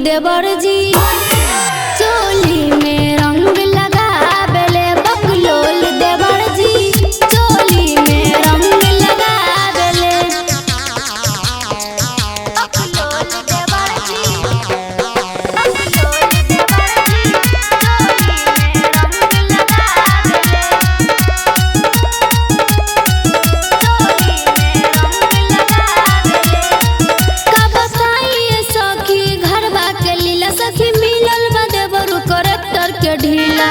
देवर जी चोली में रंग लगावेले। बकलोल देवर जी चोली में रंग लगावेले। बकलोल देवर जी, बकलोल देवर जी चोली में रंग लगावेले। चोली में रंग लगावेले। का बताइए सखी घरवा के लीला, सखी मिलल बा देवरू करेक्टर के ढीला।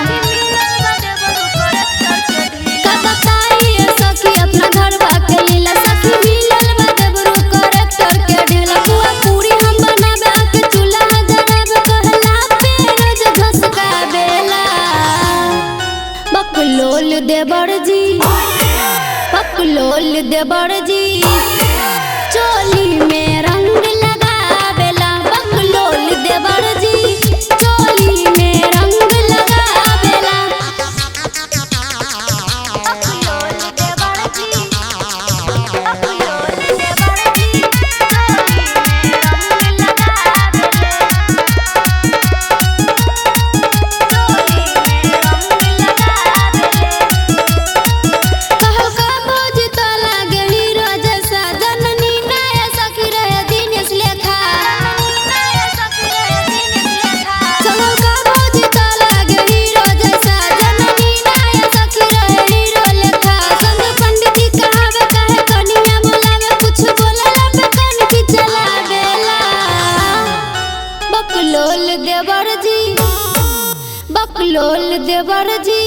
का बताइए सखी अपना घरवा के लीला, सखी मिलल बा देवरू करेक्टर के ढीला। पुआ पूरी हम बनावे आके चूल्हा जरावे, कहला पे रोज घसकावेला। बकलोल देवर जी, बकलोल देवर जी चोली में रंग लगावेला। बकलोल देवर जी चोली में रंग लगावेला। बकलोल देवर जी, बकलोल देवर जी चोली में रंग लगावेले। चोली में रंग लगावेले। कहल का भौज तो लागे हीरो जैसा, जननी नया सखी रहे दिनेश लेखा। कहल का भौज तो लागे हीरो जैसा, जननी नया सखी रहे हीरो लेखा। संग पंडित जी कहावे काहे कनिया बोलावे, कुछ बोलला पे कनखी चलावेला। बकलोल देवर जी, बकलोल देवर जी।